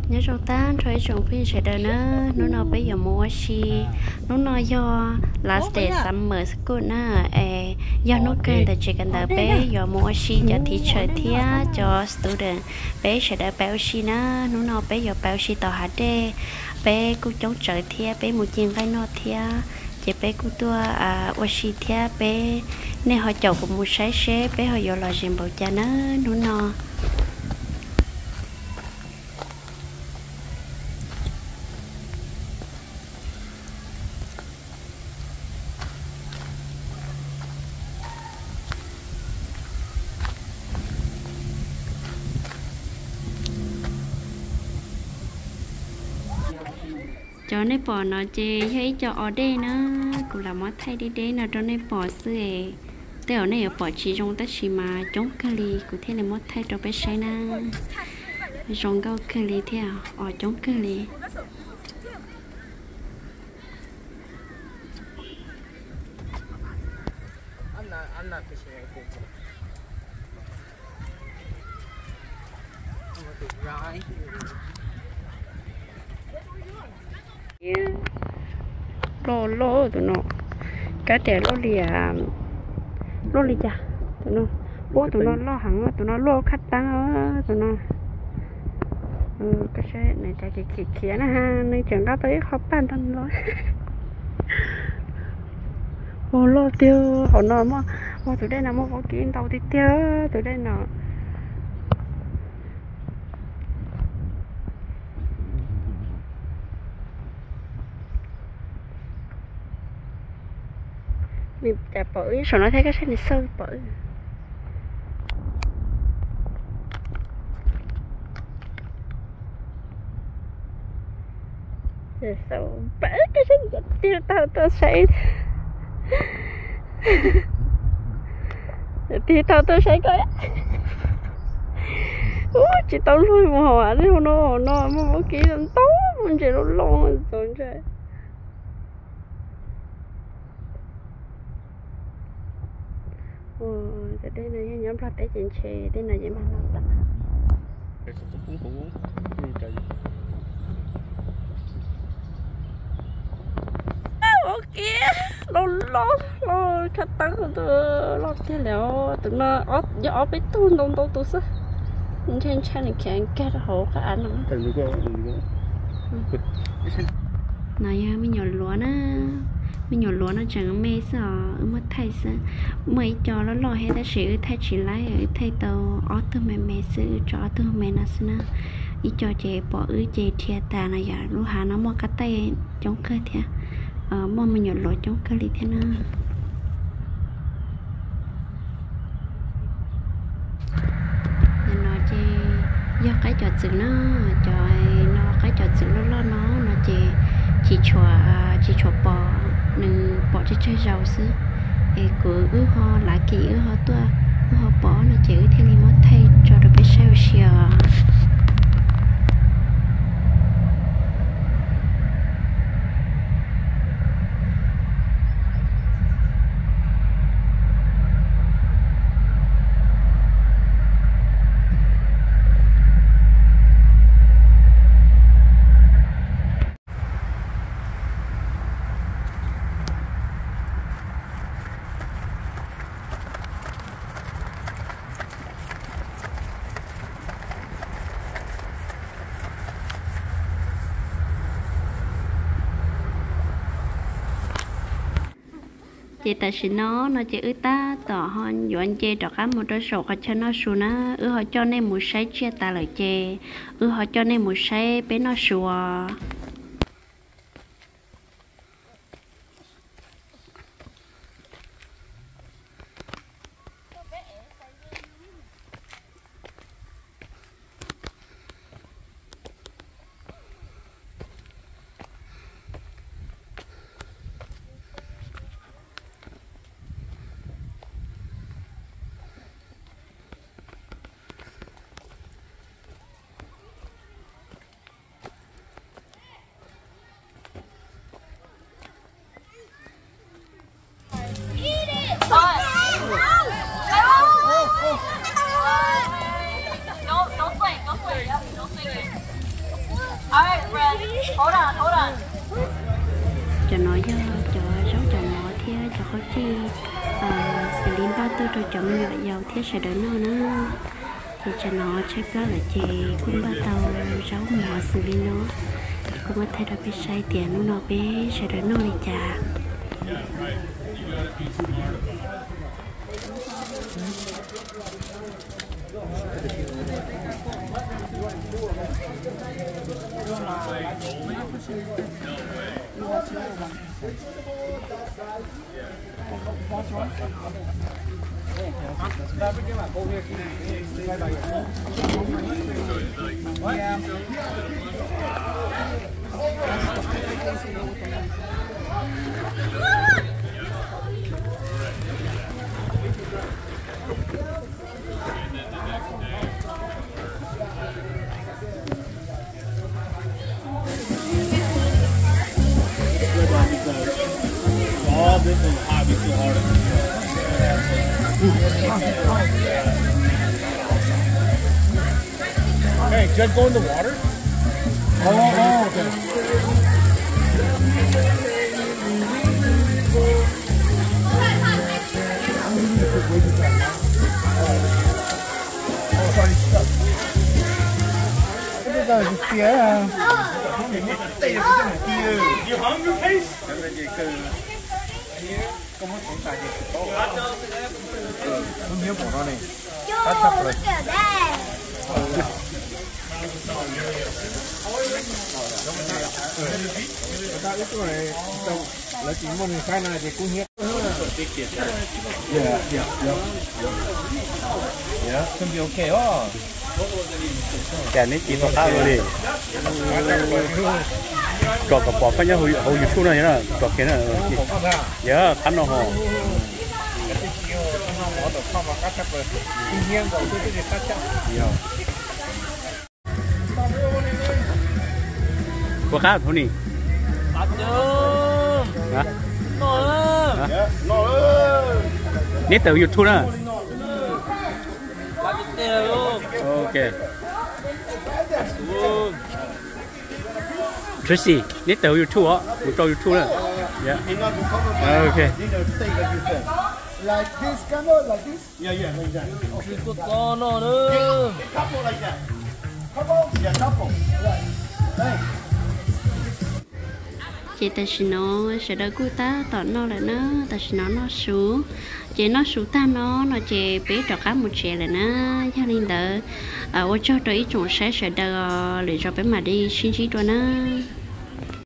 Nyob zoo tag nrho ib tsoom phooj ywg sawv daws na, hnub no peb yuav mus ua si. Hnub no yog last day summer school na, es yog hnub kawg ntawm tsev kawm ntawv peb yuav mus ua si cov teacher thiab cov student, peb sawv daws pais ua si na. Hnub no peb yuav pais ua si tom hav dej, peb kuj coob tsawv thiab peb mus ci nqaij noj thiab, ces peb kuj tuaj ua si thiab peb, nej ho caum kuv mus saib seb peb ho yuav lom zem npaum cas na hnub no. Cov nej pom no ces yog ib co o dej na, kuv lam muab thaij deb deb no rau nej pom xwb. Tej zaum nej yuav pom tsis zoo tab sis mas coob kawg li, kuv thiaj li muab thaij rau peb saib na. Zoo nkauj kawg li thiab os, coob kawg li. Loj loj tus no, kab tias loj li, loj li cas tus no. Ub, tus no loj heev, tus no luaj khab taab tus no. Koj saib nws cov khiav khiav na, nws tseem nqa tau ib qho paj nrog nws los. Ua loj tiag, hauv no muaj, ua tus dej no muaj vaub kib ntau tiag tiag tus dej no. Nws cas pom wb saum no thiab, koj saib nws xauj pom wb. Xauj pom wb, koj saib nws tig tau tuaj saib. Tig tau tuaj saib koj. Ub, tsis tau luag mus hauv no, hauv no muaj vaub kib ntau, muaj ntses loj loj txaus ntshai. Ua, cov dej no yog nyob Nplog teb ces ntshe dej no ces mag no tas. Vaub kib loj loj, loj khab taab, loj tiag li. Tus no yog ob peb tug ntau ntau tus xwb. Ntshai ntshai nws khiav nkag rau hauv qab av no. No yog me nyuam luav na, me nyuam luav no tseem me xwb os, wb muab thaij xwb. Muaj ib co loj loj thiab tab sis wb thaij tsis laib, wb thaij tau ob tug me me xwb, wb tso ob tug me no xwb na. Ib co ces pom wb ces dhia tas no, yog lub hav no muaj qab taij coob kawg thiab, muaj me nyuam luav coob kawg li thiab na. Yog no ces yog qaib cov txwm na, cov no qaib cov txwm loj loj no no ces tsis tshua, tsis tshua pom, nws pom tsawg tsawg zaus xwb. Es kuv wb ho lav kis wb ho tuaj, wb ho pom no ces wb thiaj li muab thaij tso rau peb saib ua si os. Ces tam sim no no ces wb tab tom ho yuav nce rov qab mus rau saum qhov chaw noj su na. Wb ho coj nej mus saib tsiaj tas lawm ces wb ho coj nej mus saib peb noj su os. Cov no yog cov zaub cov mov thiab cov qhaub cij xws li npaj tuaj rau cov me nyuam yaus thiab sawv daws noj na. Ces tsam no tshaib plab lawm ces kuj npaj tau zaub mov xws li no. Kuv muab thaij rau peb saib tias hnub no peb sawv daws noj li cas. Hey, just go in the water. Oh, oh, okay. Oh, sorry, stuck. Cái bây giờ thì kìa. You hungry, Pace? Koj muab txhub tas ces tsis paub. Lub hnyiab pom no ne. Qab tshaj plaws. Lawv tsis muaj neeg saib no ces kub hnyiab. Cas neb tsis tau qab ua li. Tsom kom pom koj nyob hauv YouTube no, tsom kiag na. Yog qab no ho. Puas qab Tony? Neb tawm YouTube na. Ok. Tracy, neb tawm YouTube os, kuv rau YouTube na. Ok. Ces tam sim no sawv daws kuj tab tom noj lawm na, tam sim no noj su. Ces noj su tag no no ces peb rov qab mus tsev lawm na. Yog li ntawd, ua tsaug rau ib tsoom saib sawv daws, lwm zaus peb mam li sib ntsib dua na.